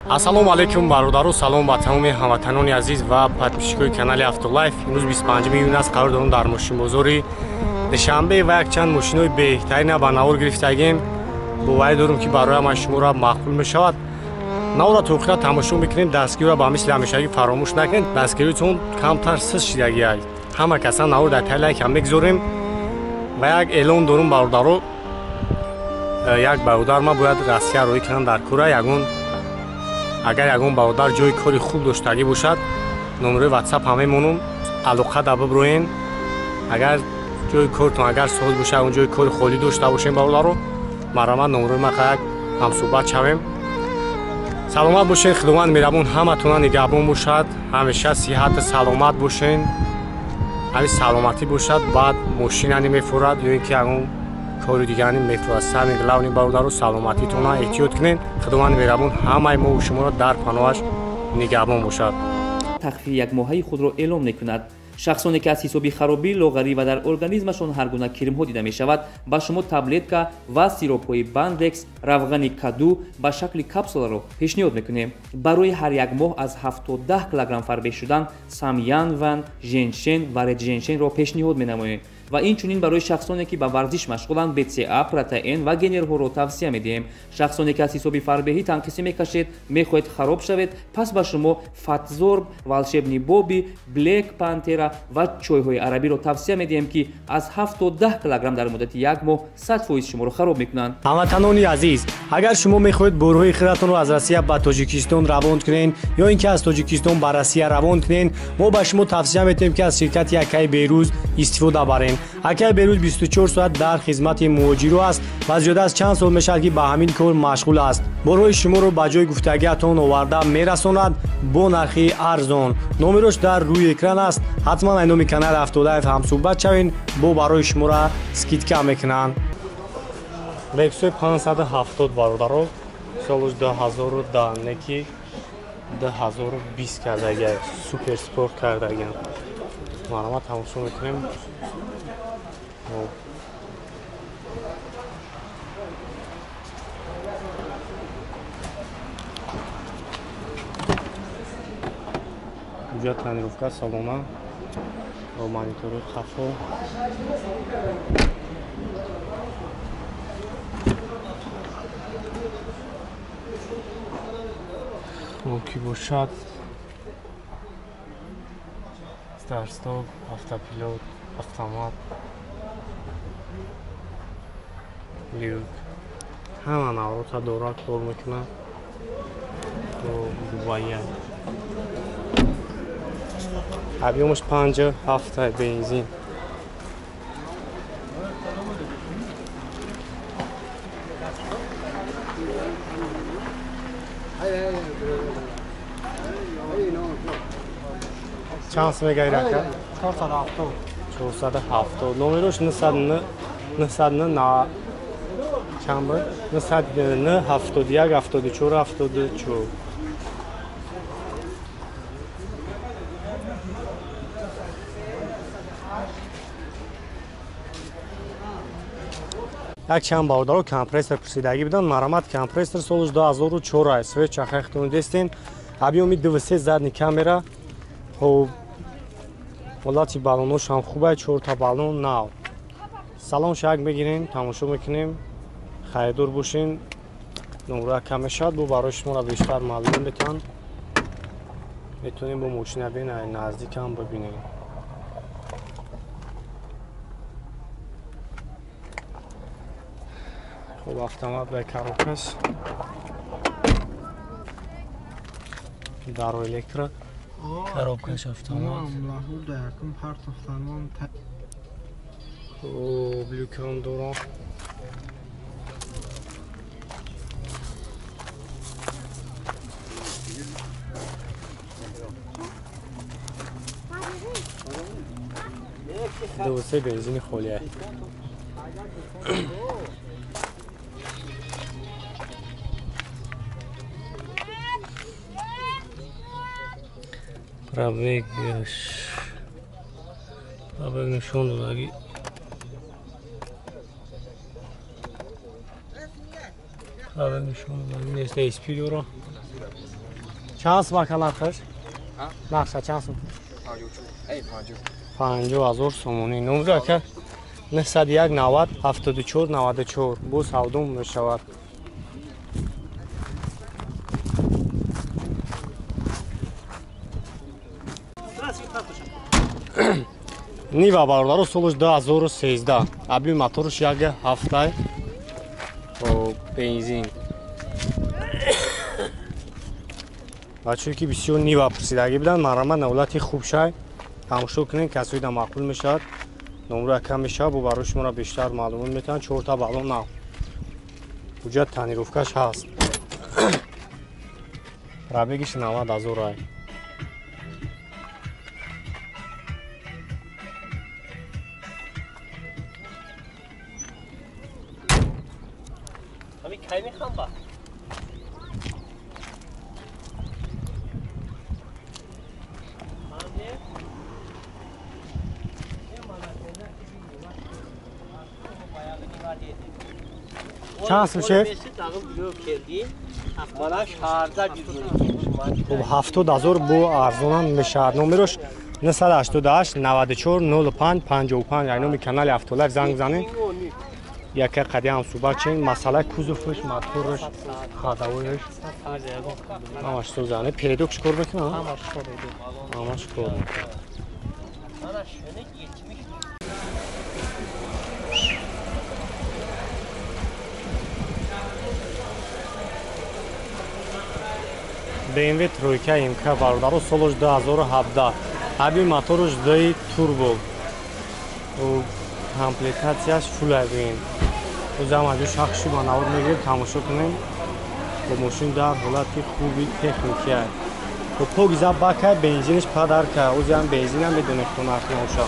Ассалому алайкум бародару, салом ба тамоми ҳамватанони азиз ва подписчикои канали Автолайф. Имрӯз 25 июн аст, қарор дорем дар мошинбозори Душанбе ва якчанд мошинои беҳтарина ба навор гирифтагем. Боварӣ дорем, ки барои ҳамаи шуморо маъқул мешавад. Навора то охира тамошо мекунем, дастгириро ба мисли ҳамешагӣ фаромӯш накунед. Дастгиритон камтар сиз шидагиай. Ҳама касан навор дар таи лайкам мегузорем ва як эълон дорум бародаро. Як бародар ма бояд Россия роӣ кунам дар кура, ягон агар ягон бародар ҷои кори хуб доштагӣ бошад, номерои WhatsApp ҳам мемонам, алоқа да биброен. Агар ҷои кортон агар соз бошад, он ҷои кори холӣ дошта бошем бародаро, марҳамат номерои ма як ҳамсӯҳбат шавем. Саломат бошед, Худованд меҳрабон ҳаматона нигаҳбон бошад, ҳамеша сиҳату саломат бошен. Ҳамин саломатӣ бошад, баъд мошинани мефурад ё ин ки ягон кори дигарани мефурад. Самый главный бародаро, саломатитона эҳтиёт кунед. Худованд меҳрабон ҳамаи мо шуморо дар паноҳаш нигаҳбон бошад. Тахфифи якмоҳаи худро эълон мекунад. Шахсоне ки аз ҳисоби харобӣ, лоғарӣ ва дар организмашон ҳар гуна кирмҳо дида мешавад, ба шумо таблетка ва сиропҳои бандекс, равғани каду ба шакли капсуларо пешниҳод мекунем. Барои ҳар як моҳ аз 7 то 10 килограмм фарбеҳ шудан самянван, женшен ва редженшенро пешниҳод менамоем. Ва инчунин барои шахсоне ки ба варзиш машғуланд, БЦА, протеин ва генерҳоро тавсия медиҳем. Шахсоне ки аз ҳисоби фарбеҳӣ танқисӣ мекашед, мехоҳед хароб шавед, пас ба шумо Фатзорб, Волшебный Боби, Блек Пантера ва чойҳои арабиро тавсия медиҳем, ки аз 7 то 10 килограмм дар муддати як моҳ 100% шуморо хароб мекунанд. Ҳамватанони азиз, агар шумо мехоҳед борҳои хиратонро аз Россия ба Тоҷикистон равон кунед ё ин ки аз Тоҷикистон ба Россия равон кунед, мо ба шумо тавсия медиҳем, ки аз ширкати Акаи Берӯз истифода баред. Акаи Берӯз 24 соат дар хизмати муҳоҷиро аст ва зиёда аз чанд сол мешавад, ки ба ҳамин кор машғул аст. Борҳои шуморо ба ҷои гуфтагиатон оварда мерасонад бо нархи арзон. Номерош дар рӯи экран аст. Ҳатман ай номи канали Автолайф ҳамсӯҳбат шавед, бо барои шуморо скидка мекунанд. Лексуи 570 бародаро, солуш 2010 неки 2020 кардагия, супер спорт кардагия. Марҳамат тамошо мекунем. Уҷа тонировка салона бо монитори хафо. Ки бошад, старт-стоп, автопилот, автомат, люк, ҳама наврота дора, кор мекунад. Дубая объёмаш 5,7 бензин. Чанд мегаи рака? 470. 470. Номерош 909 чанд буд? 909 71 74 74. Як чанд бародаро компрессор пурсидагӣ буданд. Марҳамат, компрессор солш 2004 аст. Свет чахайхтон дестен. Объёми 23, задний камера. Хоб, ҳолати баллонош ҳам хуб аст, 4 баллон нав. Салон шак мегирем, тамошо мекунем. Харидор бошен, номра кам мешавад, бо барои шуморо бештар маълум метавон. Метавонем бо мошина бинем, наздикам бибинем. Хоб, автомат ба коробкас. Даро электро. Коробкаш автомат. Хоб, люкам дорам. Ду се бензини холия. Пробег нишон додагӣ. Пробег нишон додагӣ нест. SP дора. Чанд сум ака нархаш? Нархша чанд сум? 50,000 сомонӣ. Номер ака 901 90 74 94. Бо савдо мешавад. Нива бародаро солаш 2013. Аби моторш 1.7 бензин. Бачаҳое ки бисёр Нива пурсидагӣ буданд, марҳамат навлати хуб шай тамошо кунед, касои да маъқул мешавад, номро кам мешавад, бо барои шуморо бештар маълумот метаванд. 4 та баллон нав. Ҳуҷҷат тонировкаш ҳаст. Пробегиш 90,000 рай. Чанд сум шеф? Хуб 70,000 бо арзонам мешавад. Номерош 988 94 05 55. Ай номи канали Автолайф занг занед. Яке қади ҳам суҳбат чен. Масъалаи кузовш, моторш, ходовояш ҳамаш созане. Передокш кор мекунад? Ҳамаш кор мекунад. BMW тройка МК бародаро солаш 2017. Аби моторш 2 турбо. Комплектатсияш фул бин. Ӯзам аз шахси ба навор мегирем, тамошо кунем. Бо мошин дар ҳолати хуби техникӣ аст. Покиза бака бензинаш падарка. Ӯзам бензинам медонед то нарх наоша.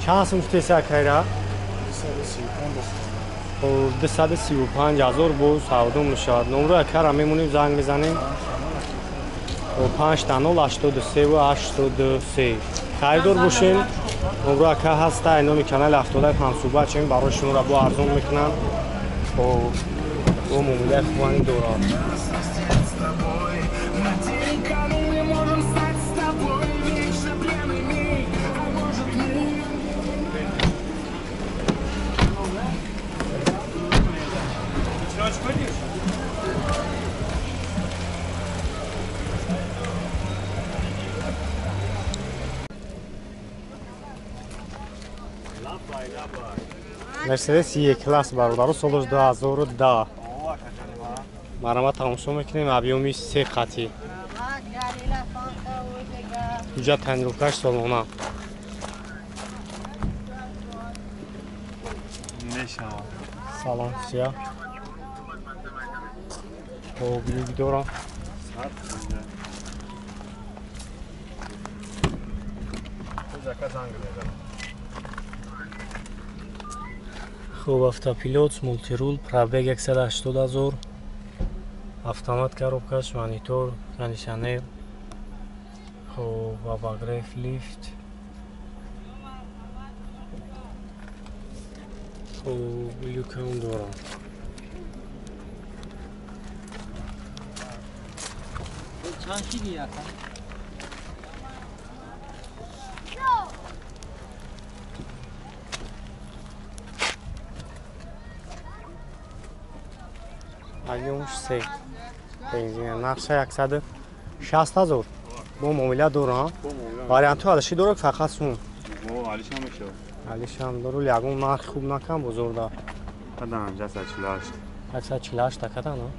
Чанд сум гуфтеси акайра? 235,000 бо савдо мешавад. Номро акара мемонем, занг мезанем. 5 0 83 83. Харидор бошем. Номро ака ҳаста, номи канали Автолайф ҳамсӯҳбат шавем, барои шуморо бо арзон мекунанд. Бо муомилаи хубани дорад. Мерседес Е-класс бародаро солаш 2010. Марҳамат тамошо мекунем, объёми 3 қатӣ. Ҳуҷҷат тонировкаш солона. Салон сия. Хоб люк дорам. Хуб автопилот, мултирул, пробег 180,000, автомат коробкаш, монитор, кондиционер, хуб обогрев, лифт. Хуб люкам дорам. Чанд кили ака? Объёмш 3. Бензин нархша 160 ҳазор. Бо муомила дора? Вариантҳо алиши дора фақат сум. Алишам мешавад. Алишам дору, ягон нарх хуб накам бозорда. Кадан 148. 148 такадан, а?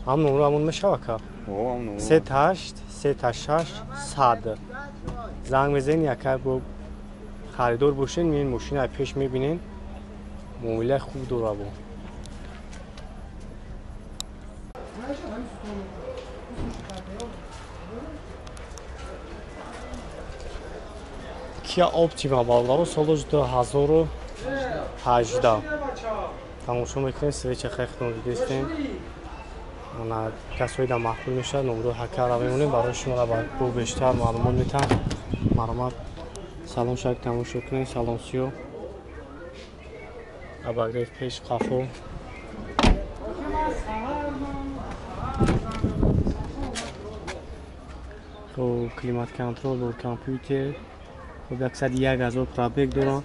Ҳам номро ҳамон мешава ка? О, ҳам номро. 38 386 100. Занг мезанед, яка бо харидор бошед, меин мошина пеш мебинед. Муомила хуб дора бо. Kia Optima бародаро соли 2018 тамошо мекунем, свеча хехтон дидистем. Ана касои да маъқул мешавад, номро ҳакара мемонем, барои шумо бо бештар маълумот метаҳам. Марҳамат, салон шак тамошо кунем, салон сиё. Обогрев пеш қафо. Хоб, климат контрол, бо компютер. Хоб, 101 ҳазор пробег дорам.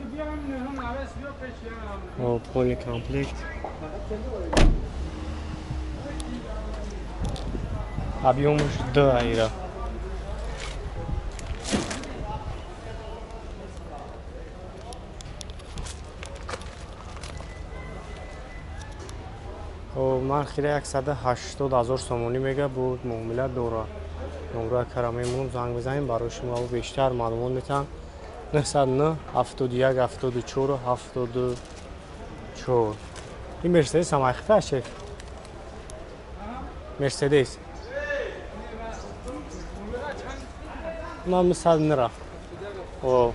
Хоб, полный комплект. Объемаш 2 аира. Хоб, нархира 180 ҳазор сомонӣ мега, бо муомила дора. Номро кара мемонам, занг мезанем, барои шумо бештар маълумот метаҳам. 909 71 74 74. Ин Мерседес ҳам айхта шеф? Мерседес. Ман 909 рафт. О.